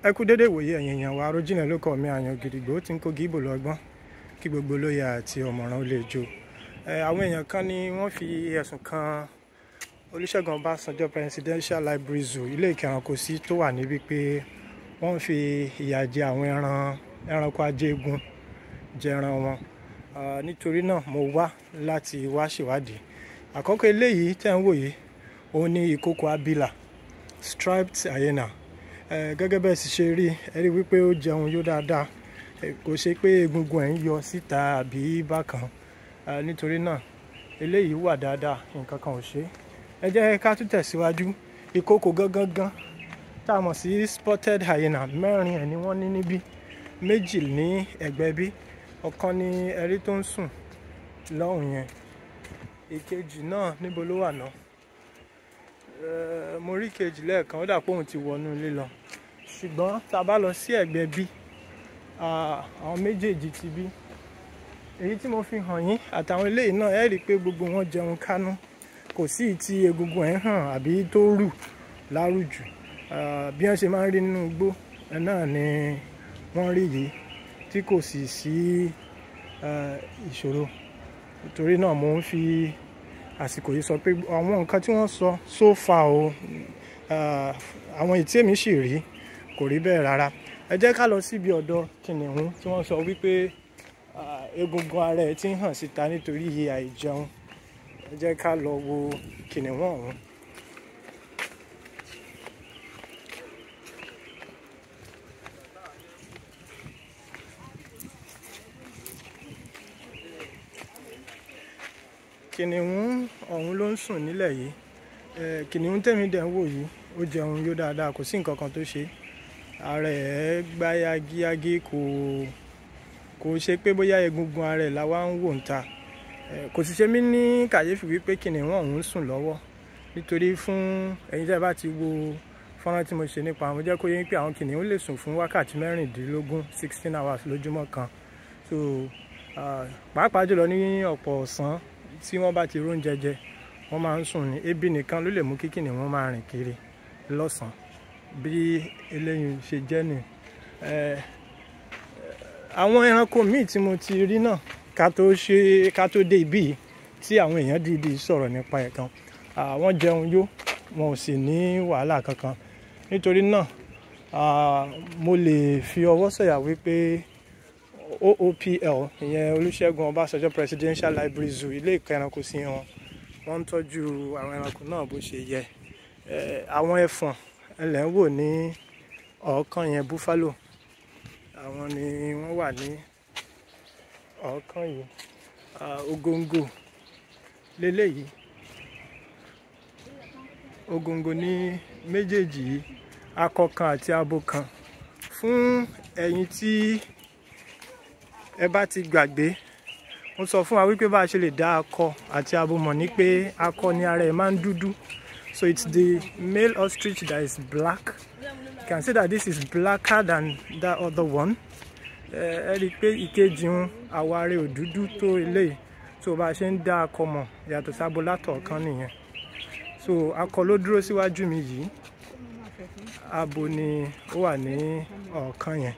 Ẹ kú dédé ìwòye ẹ̀yin èèyàn wa. Àròjinlẹ̀ ló kọ́ mi, àyàn gidigbo ó ti ń kó gíbò lọ́gbọ́n kí gbogbo olóye àti ọ̀mọ̀ràn ó lè jó. Àwọn èèyàn kan ni wọ́n fi ẹ̀sùn kan Olúṣẹ́gun Ọbásanjọ́ Presidential Library Zoo, ilé ìkẹrànkò-sí tó wà níbí, pé wọ́n ń fi ìyà jẹ àwọn ẹranko ajégun jẹran wọn. Nítorí náà mo wá láti wá ṣèwádìí. Àkọ́kọ́ eléyìí tẹ́ ń wò yìí, òun ni ìkookò abìlà, striped hyena. Gẹ́gẹ́ bẹ́ẹ̀ sì ṣe rí, ẹ rí wípé ó jẹun yó dáadáa, kò ṣe pé egungun ẹ̀ ń yọ síta àbí bákan. Nítorí náà eléyìí wà dáadáa, nǹkan kan ò ṣe é. Ẹ jẹ́ ká tún tẹ̀síwájú. Ìkookò gangan gan tá a mọ̀ sí spotted hyena, mẹ́rin ẹ̀ ni wọ́n ní níbí, méjì ní ẹ̀gbẹ́ bí, ọ̀kan ní ẹrí tó ń sùn lọ́hùn yẹn, ìkejì náà níbo ló wà náà? Mo rí ìkejì lẹ́ẹ̀kan, ó dà pé òun ti wọnú ilé lọ. Ṣùgbọ́n tá a bá lọ sí ẹ̀gbẹ́ bí, àwọn méjèèjì ti bí èyí tí mo fi hàn yín àtàwọn eléyìí náà, ẹ rí i pé gbogbo wọn jẹun kánú, kò sí tí egungun ẹ̀ hàn àbí tó rù lárùjù. Bí wọ́n ṣe máa ń rí nínú igbó náà ni wọ́n rí yìí, tí kò sì sí ìṣòro. Nítorí náà mo ń fi àsìkò yìí sọ pé àwọn nǹkan tí wọ́n sọ so far o, àwọn èyí tí èmi sì rí kò rí bẹ́ẹ̀ rárá. Ẹ jẹ́ ká lọ síbi ọ̀dọ̀ kìnìún tí wọ́n sọ wípé egungun ara ẹ̀ ti ń hàn síta nítorí àìjẹun. Ẹ jẹ́ ká lọ wo kìnìún ọ̀hún. Kìnìún ọ̀hún ló ń sùn nílẹ̀ yìí. Kìnìún tẹ̀mí dẹ̀ ń wò yìí, ó jẹun yó dáadáa, kò sí nǹkan kan tó ṣe. Ara ẹ̀ gbá yagíyágí, kò ṣe pé bóyá egungun ara ẹ̀ la wá ń wò ń ta. Kò sì ṣe mí ní kàyéfì wípé kìnìún ọ̀hún ń sùn lọ́wọ́, nítorí fún ẹ̀yin tí ẹ bá ti wo fọ́nrán tí mo ṣe nípa àwọn, jẹ́ kó yé pé àwọn kìnìún lè sùn fún wákàtí 16, 16 hours lójúmọ́ kan. So pàápàá jùlọ ní ọ̀pọ̀ ọ̀sán tí wọ́n bá ti róúnjẹ jẹ, wọ́n máa ń sùn ní. Ebi nìkan ló lè mú kí kìnìún máa rìn kiri lọ́sàn-án. Bí eléyìí ṣe jẹ́ ni. Àwọn ẹranko míì tí mo ti rí náà ká tó dé ibí yìí tí àwọn èèyàn dìídì sọ̀rọ̀ nípa ẹ̀ kan, wọ́n jẹun yó, wọn ò sì ní wàhálà kankan. Nítorí náà mo lè fi ọwọ́ sọ̀yà wípé OOPL, ìyẹn Olúṣẹ́gun Ọbásanjọ́ Presidential Library Zoo, ilé ìkẹranko sí wọn, wọ́n ń tọ́jú àwọn ẹranko náà bó ṣe yẹ. Àwọn ẹfọ̀n ẹlẹ́ ń wò ní ọ̀ọ́kán yẹn, buffalo, àwọn ni wọ́n wà ní ọ̀ọ́kán yìí. Ògòǹgò leléyìí, ògòǹgò ní méjèèjì yìí, akọ kan àti abo kan. Fún ẹ̀yin tí ẹ bá ti gbàgbé, mo sọ fún wa wípé bá a ṣe lè dá akọ àti abo mọ̀ ní pé akọ ní ara ẹ̀ máa ń dúdú. So it's the male ostrich that is black. You can see that this is blacker than that other one. Ẹ rí i pé ìkejì ń àwọ̀ ara ẹ̀ ò dúdú tó eléyìí. So bá a ṣe ń dá akọ mọ̀ yàtọ̀ sábo látọ̀ọ̀kan nìyẹn. So akọ ló dúró síwájú mi yìí, abo ni ó wà ní ọ̀ọ̀kan yẹn.